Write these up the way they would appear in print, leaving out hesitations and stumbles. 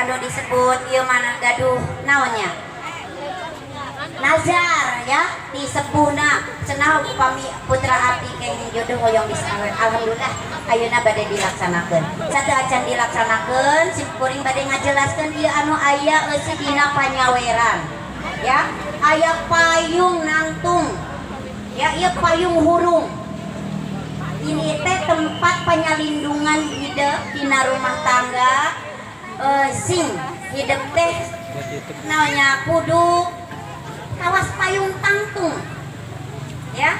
Anu disebut ieu mana gaduh naonnya nazar ya disepuhna cenah upami putra abdi kenging jodoh hoyong disawen. Alhamdulillah ayeuna bade dilaksanakeun. Satu acan dilaksanakeun, sim kuring bade ngajelaskeun ieu anu aya eusi dina panyaweran ya, aya payung nangtung ya, ieu payung hurung. Ini teh tempat penyalindungan hidup dina rumah tangga, sing hidup teh namanya kudu kawas payung tangtung ya.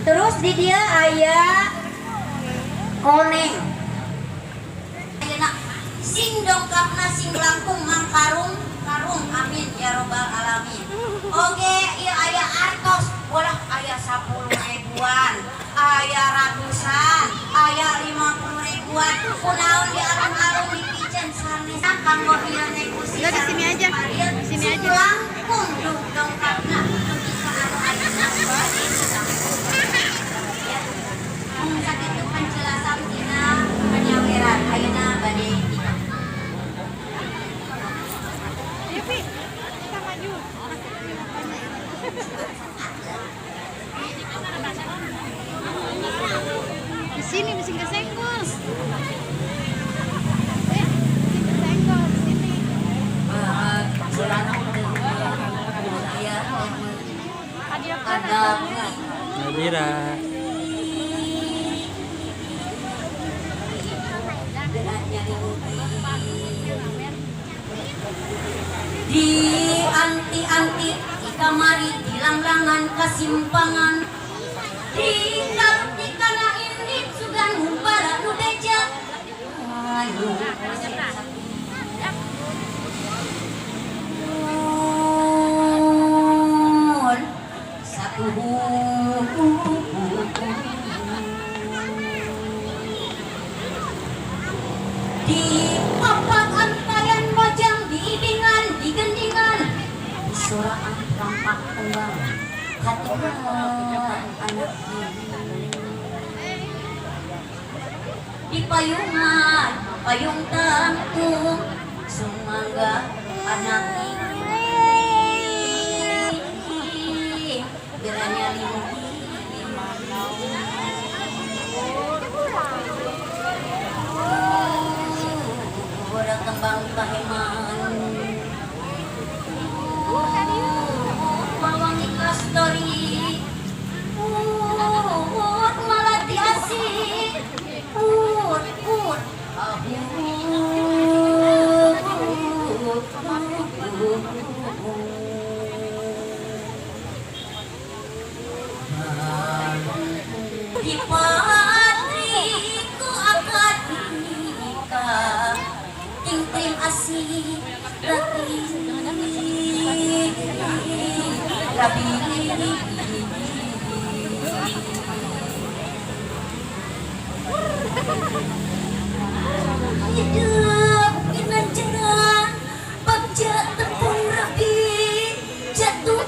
Terus di dia aya koneng. Ayeuna sing dongkapna sing langkung mangkarung karung, amin ya robbal alamin. Oge ieu aya artos, bolah aya 10 ribuan, aya ratusan, aya 50 ribuan. Kunaon di alun-alun dipiceun sanes kanggo ieu negosi? Enggak, di sini aja. Di sini sing aja. Langkung dongkapna dugi ka anu ayeuna bade ya. Mung sakitu penjelasan tina panyaweran. Ayeuna bade nikah. Ayo, Pi. Kita maju. Di sini mesti kesenggol. Eh, mesti kesenggol di sini. Hadiahkan. Nadira. Di anti-anti di kamari di langlangan kasimpangan di kartikana indit sugan humbara nu beja ayo. Satu di papak antayan mojang di ibingan di gendingan di soraan rampak tembang hatian anak di payungan payung tangtung sumangga anak geranya ora kembang paheman mawangi kastori malati asih ut ut. Di patriku akad nikah ting asih rapi rapi. Hidup dengan cerah bagja tepung rapi jatuh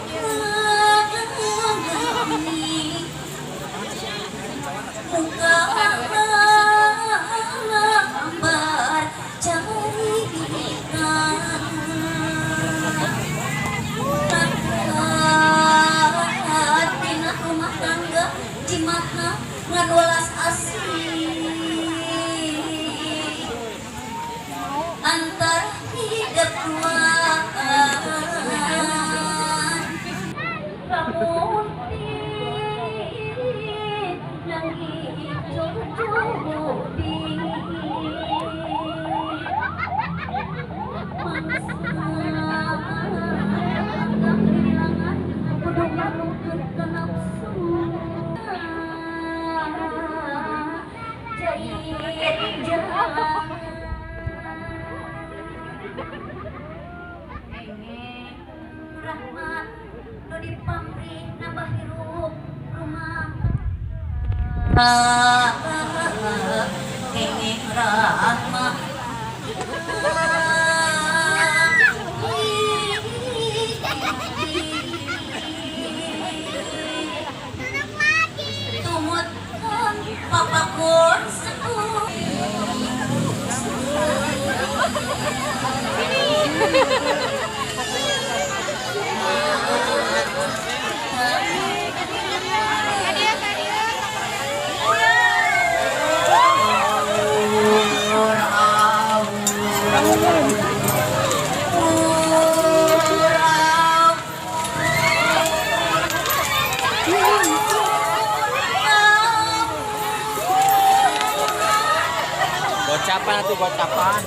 muka gambar cerita tina rumah tangga jimatna ngan welas asih antar hidup tuan lamun rahmat nu dipamrih nambah hirup rumah kenging rahmat. Tumut papakon sepuh. Gocapan atuh, gocapan.